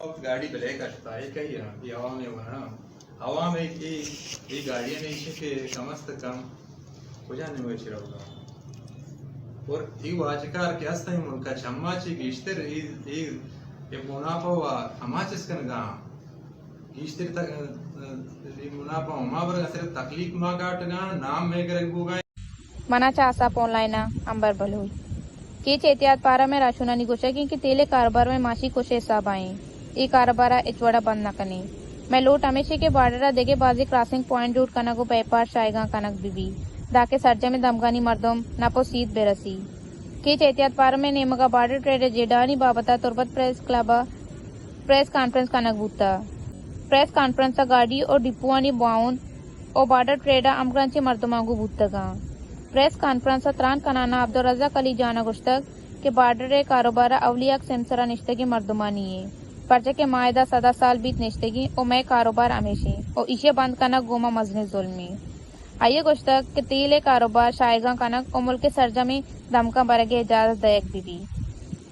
گاڑی بلیک اشتا، اے کئی ءَ؟ اے عوام ءِ ورنا؟ عوام ءِ اے، اے گاڑیاں ایش کہ کم است کم کجا نیمگ ءَ چہ روگا؟ اور اے واجکار کہ ہست ایں ملک ءَ چما چہ گیشتر اے، اے، اے منافع و ہما چیز کنگا، گیشتر تک، اے منافع ہما برگا، صرف تکلیف ما کاٹگا، نام مئے گرگ بوگا۔ منا چہ آساپ آن لائن ءَ امبر بلوچ۔ کیچ احتیاط پارہ مئے راہشونانی گوشگ انت کہ تیل ءِ کاروبار مئے معاشی کش ءِ حساب ءَ انت۔ اے کاروبار ءَ ہچ وڑ ءَ بند نہ کنیں۔ مئے لوٹ ہمیش انت کہ بارڈر ءَ دگہ بازیں کراسنگ پوائنٹ جوڑ کنگ ءُ بیپار شاہیگاں کنگ بہ بیت، دانکہ سرجمیں دمگانی مردم نپ ءُ سیت بہ رسیت۔ کیچ احتیاط پارہ مئے نیمگ ءَ بارڈر ٹریڈ ءِ جیڈھانی بابت ءَ تربت پریس کلب ءَ پریس کانفرنس کنگ بوتگ۔ پریس کانفرنس ءَ گاڑی ءُ ڈپوانی باہند ءُ بارڈر ٹریڈ ءَ ہمگرنچیں مردماں گوں بوتگ اَنت۔ پریس کانفرنس ءَ تران کنان ءَ عبدالرزاق علی جان ءَ گوشتگ کہ بارڈر ءِ کاروبار ءِ اولی حق سیمسر ءَ نشتگیں مردمانی اِنت، پرچا کہ ما ادا سد ءَ سال بیت نشتگیں ءُ مئے کاروبار ہمیش اِنت ءُ ایشی ءِ بند کنگ گوں ما مزنیں ظلمے۔ آئی ءَ گوشتگ کہ تیل ءِ کاروبار شاہیگاں کنگ ءُ ملک ءِ سرجمیں دمگاں برگ ءِ اجازت دئیگ بہ بیت۔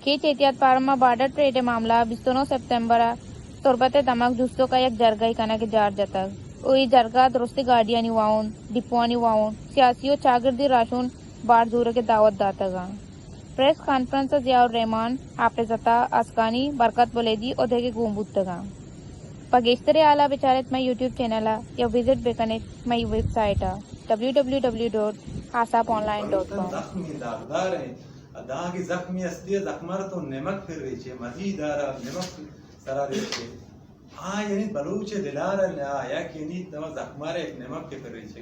کیچ احتیاط پارہ مئے بارڈر ٹریڈ ءِ معاملہ ءَ بیست ءُ نو سپتمبر ءَ تربت ءِ دمگ جوستوک ءَ یک جرگہ ئے کنگ ءِ جار جتگ ءُ اے جرگہ ءَ درستیں گاڑیانی واہند، ڈپوانی واہند، سیاسی ءُ چاگردی راہشون بار زورگ ءِ دعوت داتگ اَنت۔ پریس کانفرنس ءَ ضیاء الرحمان، حافظ عطا، حسقانی، برکت بلیدی ءُ دگہ گون بوتگ اَنت۔ پہ گیشتریں ہال ءَ بچار ات مئے یوٹیوب چینل ءَ یا وزٹ بہ کن ات مئے ویب سائٹ ءَ ڈبلیو ڈبلیو ڈبلیو ڈاٹ آساپ آن لائن ڈاٹ کام۔ زخمی داغدار اِنت۔ داغی زخمی ہستی ءَ زخمار تو نمک پر ریچے، مزید آرا نمک سرا ریچے۔ آ یعنی بلوچ دلار نہ آیا کہ یعنی تما زخمار ایک نمک کے پر ریچے۔